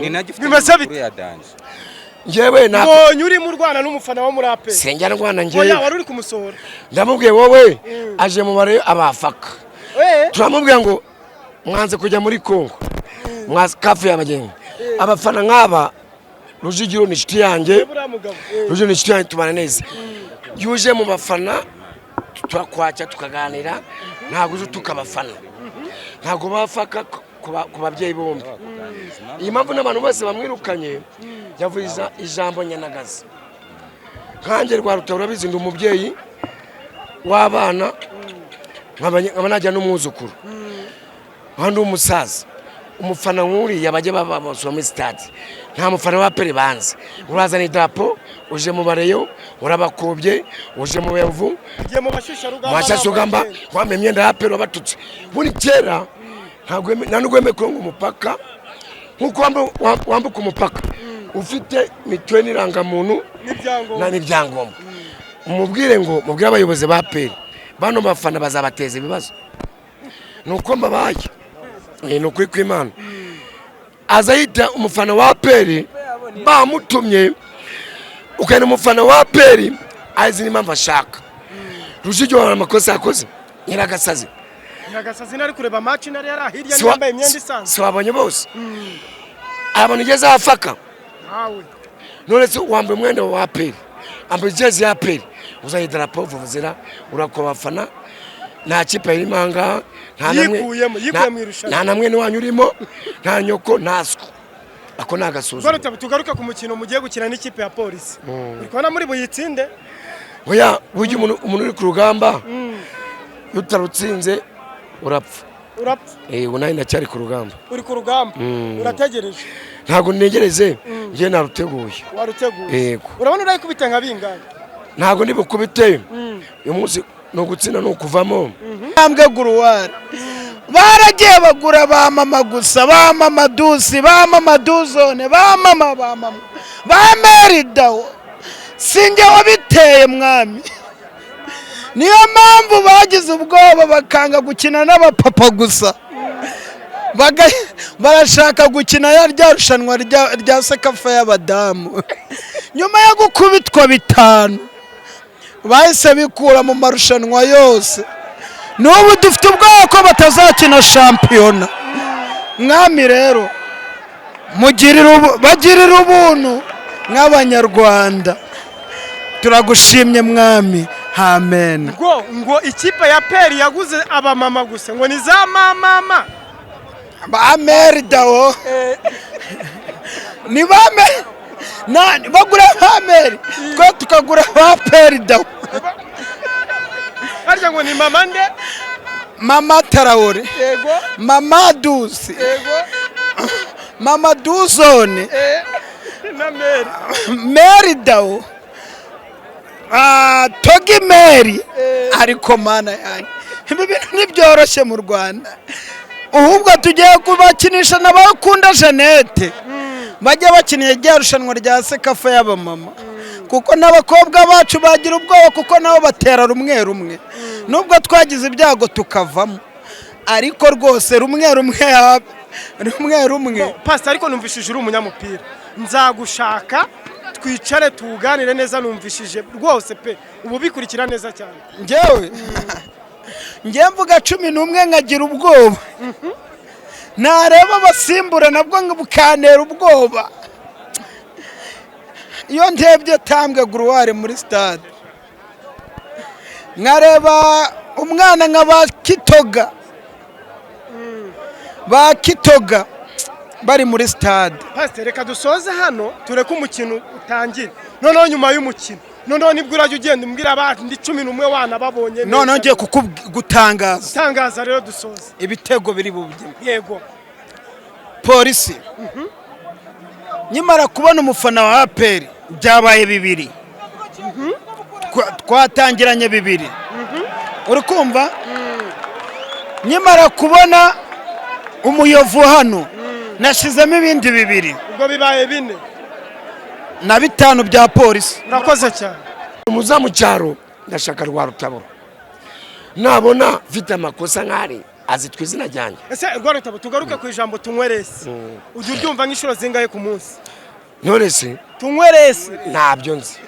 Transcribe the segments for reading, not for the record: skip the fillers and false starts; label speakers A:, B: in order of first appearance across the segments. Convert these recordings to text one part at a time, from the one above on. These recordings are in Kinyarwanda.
A: Ni nagifite
B: Bimeze
A: amakuru
B: bite?
A: ya danger.
C: Njyewe ntabwo
B: Mbonye urimo urwana n'umufana wo muri APR.
C: Sinjya ndwana.
B: Oya.
C: Njyewe
B: Wari uri kumusohora.
C: Ndamubwiye wowe aje mu bare abafaka. Turamubwira ngo mwanze kujya muri Kongo, kafu y'abagenzi, abafana nk'aba. Rujugiro ni inshuti yanjye.
B: Buriya mugabo.
C: Rujugiro ni inshuti yanjye, tubana neza. Iyo uje mu bafana turakwakira, tukaganira. Ntabwo uje utuka abafana, ntabwo bafaka ku babyeyi bombi. Iyi mpamvu n'abantu bose bamwirukanye, yavuze ijambo nyandagazi. Nkanjye Rwaruta, urabizi, ndi umubyeyi w'abana, nkaba najya n'umwuzukuru, nkaba ndi umusaza. Umufana nk'uriya bajya babasura muri sitade. Nta mufana wa APR banze. Urazana idarapo, uje mu bareyo, urabakobye, uje mu bayovu.
B: Ugiye mu bashyushyarugamba.
C: Mu bashyushyarugamba, wambaye imyenda ya APR, wabatutse. Buri kera ntabwo nta nubwo wemewe kurenga umupaka nk'uko wambuka umupaka ufite mituweli n'irangamuntu
B: n'ibyangombwa.
C: N'ibyangombwa. Mubwire ngo mubwire abayobozi ba APR, bano bafana bazabateza ibibazo. Ni uko mbabaye. Ni ukuri kw'Imana, aza yita umufana wa APR bamutumye, ukabona umufana wa APR azi n'impamvu ashaka. Rujugiro hari amakosa yakoze, nyiragasazi.
B: Nyagasazi nari kureba match, nari yari hirya, yambaye imyenda isanzwe.
C: Si wabonye bose abantu ugeze ahafaka?
B: Ntawe.
C: None se wambaye umwenda wa APR, wambaye jezi ya APR, uzanye idarapo, vuvuzera, urakuba abafana. Nta kipe irimo ahangaha, nta namwe.
B: Yikuyemo, yikuye mu irushanwa.
C: Nta namwe wanyu urimo, nta nyoko, nta siko. Ako ni agasuzuma.
B: Rwaruta, tugaruke ku mukino mugiye gukina n'ikipe ya Polisi. Uri kubona muri buyitsinde?
C: Oya, burya umuntu uri ku rugamba, iyo utarutsinze urapfa.
B: Urapfa.
C: Ubu nawe ndacyari ku rugamba.
B: Uri ku rugamba, urategereje.
C: Ntabwo ntegereze, njye naruteguye.
B: Waruteguye.
C: Yego.
B: Urabona urayikubita nka bingahe?
C: Ntabwo ndi bukubite. Uyu munsi ni ugutsinda, ni ukuvamo.
D: Ntambwe guruwari baragiye bagura ba mama gusa, ba mama dusi, ba mama duzone, ba mama, ba mama ba meridawo. Sinjye wabiteye, mwami. Niyo mpamvu bagize ubwoba bakanga gukina n'abapapa gusa. Barashaka gukina ya rya rushanwa rya CECAFA y'abadamu. Nyuma yo gukubitwa bitanu, bahise bikura mu marushanwa yose. N'ubu dufite ubwoba ko batazakina shampiyona. Mwami rero, bagirira ubuntu nk'Abanyarwanda. Turagushimye, mwami, amen.
B: Ngo ikipe ya APR yaguze abamama gusa, ngo ni za mamama.
D: Ba meridawo ni ba bagura ba meri, twe tukagura ba peridawo.
B: Harya ngo ni mama nde?
D: Mama Tarawore.
B: Yego.
D: Mama dusi.
B: Yego.
D: Mama duzone.
B: Na meri.
D: Meri dawo. Ah, togi meri. Ariko Mana yanjye, ibi bintu ntibyoroshye mu Rwanda. Ahubwo tugiye kubakinisha n'abakunda Jeannette, bajya bakiniye rya rushanwa rya CECAFA y'abamama, kuko n'abakobwa bacu bagira ubwoba, kuko nabo batera rumwe rumwe. Nubwo twagize ibyago tukavamo, ariko rwose rumwe rumwe, rumwe rumwe.
B: Pastor, ariko numvishije uri umunyamupira, nzagushaka twicare tuganire neza. Numvishije rwose pe ubu bikurikira neza cyane.
D: Njyewe njyewe mvuga 11 nkagira ubwoba, nareba abasimbura nabwo bukantera ubwoba. Iyo ndebye Tambwe Guruware muri stade, nkareba umwana nka ba Kitoga, ba Kitoga bari muri stade.
B: Pasiteri, reka dusoze hano, tureke umukino utangire. Noneho nyuma y'umukino, noneho nibwo urajya ugenda umbwira abandi 11 wana babonye neza.
D: Noneho ngiye gutangaza.
B: Tangaza rero dusoze.
D: Ibitego biri bubyine.
B: Yego.
D: Polisi, nkimara kubona umufana wa APR, byabaye bibiri. Twatangiranye bibiri, uri kumva? Nkimara kubona umuyovu hano, nashyizemo ibindi bibiri.
B: Ubwo bibaye bine.
D: Na bitanu bya Polisi.
B: Urakoze cyane.
C: Umuza mu cyaro, ndashaka rwa rutaburo nabona mfite amakosa nk'ari. Azitwa izina ryanjye.
B: Ese Rwarutabo, tugaruke ku ijambo "tunyweresi", ujya uryumva nk'inshuro zingahe ku munsi?
C: None se?
B: Tunyweresi.
C: Ntabyo nzi.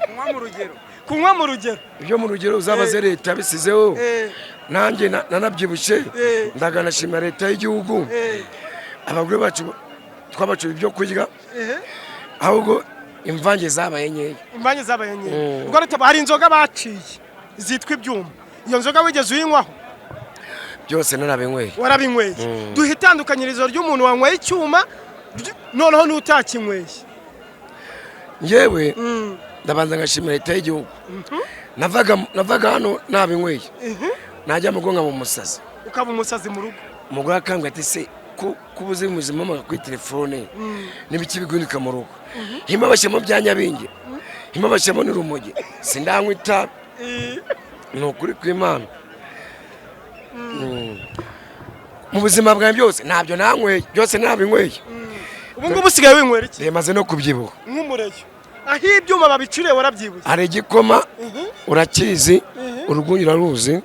A: Kunywa mu rugero.
B: Kunywa mu rugero.
C: Ibyo mu rugero uzabaze leta bisizeho. Nanjye nanabyibushye. Ndaganashima leta y'igihugu. Abagore bacu twabacura ibyo kurya, ahubwo imvange zabaye nkeya.
B: Imvange zabaye nkeya. Rwarutabo, hari inzoga baciye zitwa ibyuma, iyo nzoga wigeze uyinywaho?
C: Byose narabinyweye.
B: Warabinyweye. Duha itandukanyirizo ry'umuntu wanyweye icyuma noneho n'utakinyweye.
C: Njyewe ndabanza ngashimira leta y'igihugu. Navaga hano nabinyweye, najya mu rugo nkaba umusazi.
B: Ukaba umusazi mu rugo.
C: Umugore akambwira ati: "Se ko ubuze ubuzima kuri telefone n'ibiki bigunika mu rugo?" Hima bashyiramo bya nyabingi, hima bashyiramo n'urumogi, sindanywa itabi, ni ukuri kw'Imana. Mu buzima bwawe byose ntabyo nanyweye, byose nabinyweye.
B: Ubu ngubu usigaye winywera iki?
C: Maze no kubyibuha.
B: Nk'umureyo, aho ibyuma babicuriye warabyibushye.
C: Hari igikoma urakizi, urwunge uraruzi,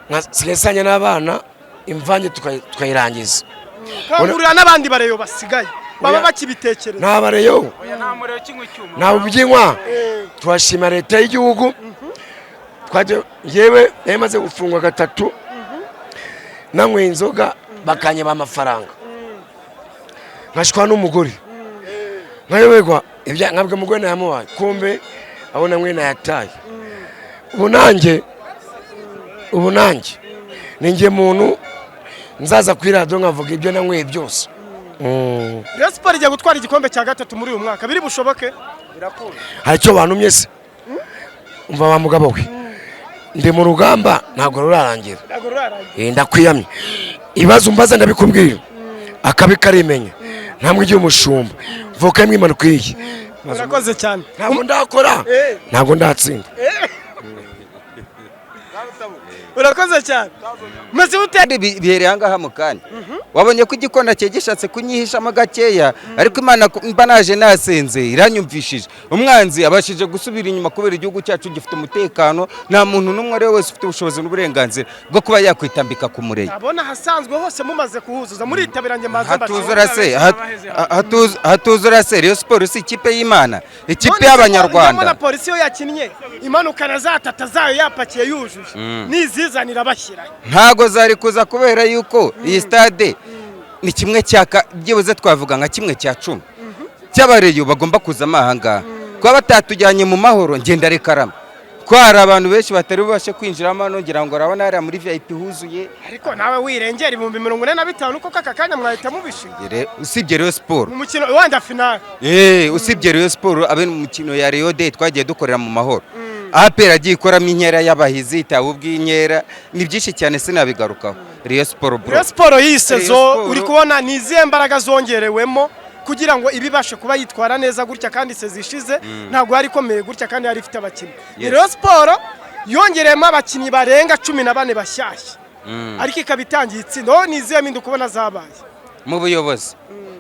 C: nsigaye nsanya n'abana imvange tukayirangiza.
B: Kangurira n'abandi bareyo basigaye baba
C: Oya.
B: bakibitekereza.
C: Ntabareyo.
A: Oya, nta muriro ukinywa icyuma.
C: Ntabwo ubyinywa. Turashima leta y'igihugu. Twajya yewe nari maze gufungwa gatatu nanyweye inzoga, bakanyeba amafaranga, nkashwa n'umugore, nkayoberwa nkabwa umugore nayamuhaye, kumbe aho nanyweye nayataye. Ubu nanjye ni njye muntu nzaza kuri radiyo nkavuga ibyo nanyweye byose.
B: Rayon Sport igiye gutwara igikombe cya gatatu muri uyu mwaka, biri bushoboke?
C: Hari icyo bantumye se? Umva wa mugabo we, ndi mu rugamba, ntabwo rurarangira.
B: Ntabwo rurarangira.
C: Ndakwiyamye, ibibazo umbaza ndabikubwira, akabi karimenya, ntabwo igihe umushumba voka imwe imanuka iyi.
B: Urakoze cyane.
C: Ntabwo ndakora. Ntabwo ndatsinda.
B: Urakoze cyane. Meze ute?
E: Kandi bihereye ahangaha mu kanya wabonye ko igikona cye gishatse kunyihishamo gakeya, ariko Imana mba naje nasenze iranyumvishije. Umwanzi abashije gusubira inyuma kubera igihugu cyacu gifite umutekano, nta muntu n'umwe ari we wese ufite ubushobozi n'uburenganzira bwo kuba yakwitambika ku murenge.
B: Abona ahasanzwe hose mumaze kuhuzuza, muritabira njye mbanze.
E: Hatuzura se hatuzura se? Rayon Sport si ikipe y'Imana, ikipe y'Abanyarwanda?
B: Na polisi yo yakinnye imanukana za tata zayo yapakiye yujuje, nizizanira bashyira.
E: Ntago zari kuza kubera yuko iyi stade ni kimwe cya byibuze twavuga nka 1/10 cy'abareyo bagomba kuzamo aha ngaha. Kuba batatujyanye mu mahoro, ngenda rekarama ko hari abantu benshi batari bubashe kwinjiramo hano, ngira ngo urabona hariya muri VIP huzuye.
B: Ariko nawe wirengera 45,000 kuko aka kanya mwahita mubishinga.
E: Usibye Rayon Sport
B: mu mukino wenda finale.
E: Usibye Rayon Sport, abe mu mukino ya Rayon Day twagiye dukorera mu mahoro. APR agiye ikoramo inkera y'abahizi, itawe ubw'inkera ni byinshi cyane, sinabigarukaho. Rayon Sport, bro.
B: Rayon Sport y'iyi saison,
E: Rayon Sport-
B: uri kubona ni izihe mbaraga zongerewemo kugira ngo ibibashe kuba yitwara neza gutya, kandi saison ishize ntabwo yari ikomeye gutya kandi yari ifite abakinnyi? Ni Rayon Sport yongereyemo abakinnyi barenga 14 bashyashya, ariko ikaba itangiye itsinda. Wowe ni izihe mpinduka ubona zabaye?
E: Mu buyobozi,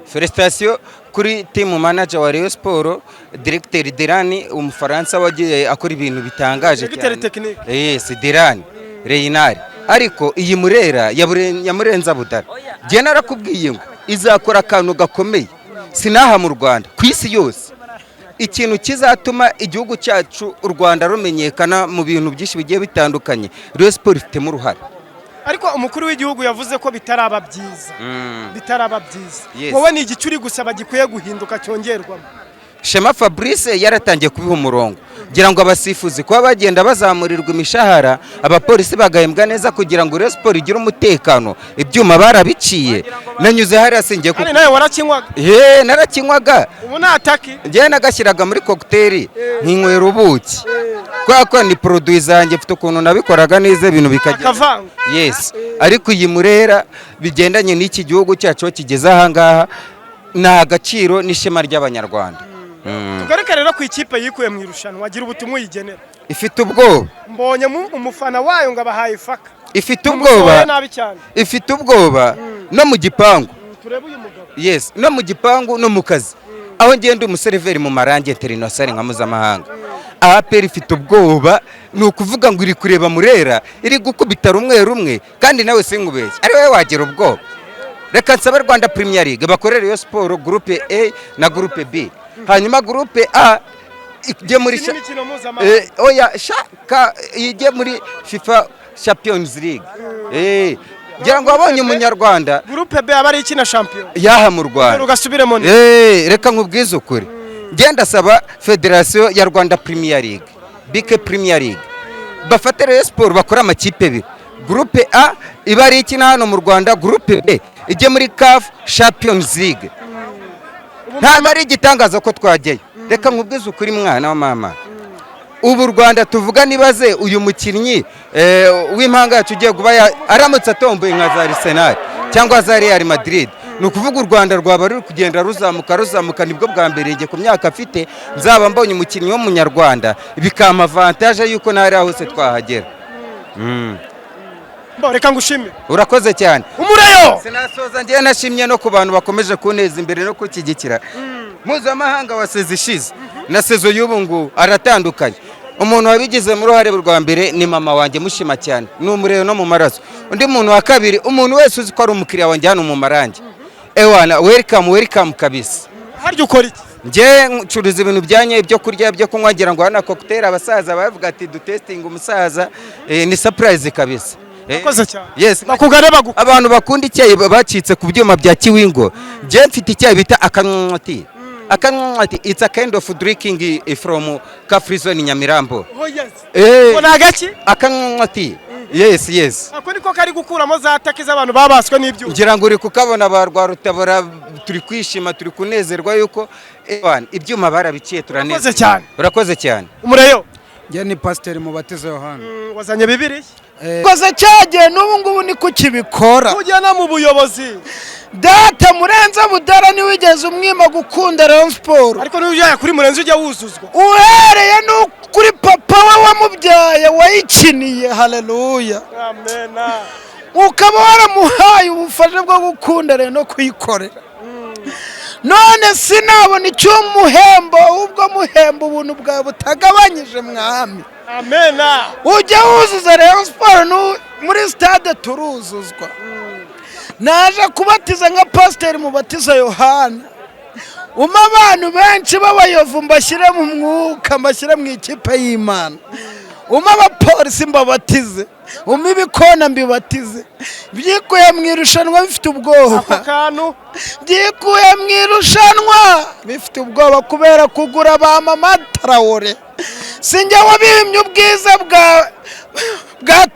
E: félicitations kuri team manager wa Rayon Sport, directeur Derani, umufaransa wagiye akora ibintu bitangaje
B: Directeur
E: cyane.
B: technique.
E: Yes, Derani Reinari. Ariko iyi Murera ya Murenza Budara, jye narakubwiye ngo izakora akantu gakomeye sinaha mu Rwanda, ku isi yose, ikintu kizatuma igihugu cyacu u Rwanda rumenyekana mu bintu byinshi bigiye bitandukanye. Rayon Sport ifitemo uruhare.
B: Ariko umukuru w'igihugu yavuze ko bitaraba byiza, bitaraba byiza.
E: Yes.
B: Wowe ni igice uri gusaba gikwiye guhinduka, cyongerwamo?
E: Shema Fabrice yaratangiye kubiha umurongo, ngira ngo abasifuzi kuba bagenda bazamurirwa imishahara, abapolisi bagahembwa neza kugira ngo Rayon Sport igire umutekano. Ibyuma barabiciye, nanyuze hariya singiye
B: Kandi nawe warakinywaga?
E: Ye, narakinywaga.
B: Ubu nataki?
E: Njyewe nagashyiraga muri cocktail nkinywera ubuki, kubera ko ni produit zanjye, mfite ukuntu nabikoraga neza ibintu bikagenda.
B: Akavanga.
E: Yes, ariko iyi Murera bigendanye n'iki gihugu cyacu aho kigeze aha ngaha ni agaciro n'ishema ry'Abanyarwanda.
B: Tugaruke rero ku ikipe yikuye mu irushanwa, agira ubutumwa uyigenera.
E: Ifite ubwoba.
B: Mbonye mu umufana wayo ngo abahaye ifaka.
E: Ifite
B: Mumusohoye
E: ubwoba.
B: nabi cyane.
E: Ifite ubwoba no mu gipangu.
B: Turebe uyu mugabo.
E: Yes, no mu gipangu no mu kazi aho ngenda umuseriveri mu marangi international nka mpuzamahanga. APR ifite ubwoba. Ni ukuvuga ngo iri kureba Murera iri gukubita rumwe rumwe, kandi nawe sinkubeshye, ari wowe wagira ubwoba. Reka nsabe Rwanda Premier League bakorere iyo siporo, groupe A na groupe B, hanyuma groupe A ijye muri
B: Iki ni imikino mpuzamahanga.
E: Oya, shaka ijye muri FIFA Champions League. Ngira ngo wabonye umunyarwanda.
B: Groupe B aba ari ikina shampiyona
E: yaha mu Rwanda.
B: Ugasubiremo neza.
E: Reka nkubwize ukuri, ngenda saba federasiyo ya Rwanda Premier League, BK Premier League, bafate Rayon Sport bakore amakipe abiri, groupe A iba ari ikina hano mu Rwanda, groupe B ijye muri CAF Champions League. Ntabwo ari igitangaza ko twajyayo. Reka nkubwize ukuri, mwana wa mama, ubu u Rwanda tuvuga, nibaze uyu mukinnyi w'impanga yacu ugiye kuba aramutse atomboye nka za Arsenal cyangwa za Real Madrid, ni ukuvuga u Rwanda rwaba ruri kugenda ruzamuka ruzamuka. Nibwo bwa mbere njye ku myaka afite nzaba mbonye umukinnyi w'umunyarwanda, bikampa avantage yuko ntari hose twahagera.
B: Bo, reka ngushime.
E: Urakoze cyane.
B: Umureyo.
E: Sinasoza ngewe nashimye no ku bantu bakomeje kunteza imbere no kunshyigikira. Mpuzamahanga wa saison ishize na saison y'ubu ngubu aratandukanye. Umuntu wabigizemo uruhare rwa mbere ni mama wanjye, mushima cyane, ni umurero no mu maraso. Undi muntu wa kabiri, umuntu wese uzi ko ari umukiriya wanjye hano mu marangi, ewana, welcome, welcome kabisa.
B: Harya ukora iki?
E: Njye ncuruza ibintu byanye, ibyo kurya, ibyo kunywa. Ngira ngo hano cocktail abasaza bavuga ati dutestinga umusaza, ni surprise kabisa.
B: Urakoze cyane.
E: Yes.
B: Bakugane bagu
E: Abantu bakunda icyayi bacitse ku byuma bya kiwingo, njye mfite icyayi bita akanywati. Akanywati, it's a kind of drinking from Car Free Zone Nyamirambo.
B: Oh yes. Ngo ni agaki?
E: Akanywati, yes.
B: Ako niko kari gukuramo za taki z'abantu babaswe n'ibyuma.
E: Ngira ngo uri kukabona ba Rwarutabura, turi kwishima, turi kunezerwa yuko ibyuma barabiciye, turanezerwa.
B: Urakoze cyane.
E: Urakoze cyane.
B: Umureyo.
A: Njye ni Pasiteri Mubatizo Yohana.
B: Wazanye Bibiliya.
D: Koze cyagiye, n'ubu ngubu niko ukibikora.
B: Kujyana mu buyobozi.
D: Data Murenza Budara, ntiwigeze umwima gukunda Rayon Sport.
B: Ariko niba ujyanye kuri Murenzi ujya wuzuzwa.
D: Uhereye no kuri papa we wamubyaye wayikiniye, haleluya.
B: Amena.
D: Ukaba waramuhaye ubufasha bwo gukunda rero no kuyikorera, none sinabona icyo muhemba, ahubwo muhemba ubuntu bwawe butagabanyije, mwami.
B: Amena.
D: Ujya wuzuza Rayon Sport muri stade turuzuzwa. Naje kubatiza nka Pasiteri Mubatiza Yohana, umpa abantu benshi b'abayovu mbashyire mu mwuka, mbashyire mu ikipe y'Imana, umpa abapolisi mbabatize, umpa ibikona mbibatize byikuye mu irushanwa bifite ubwoba.
B: Ako kantu.
D: Byikuye mu irushanwa bifite ubwoba kubera kugura ba mama Tarawore. Sinjye wabimye ubwiza bwa bwa.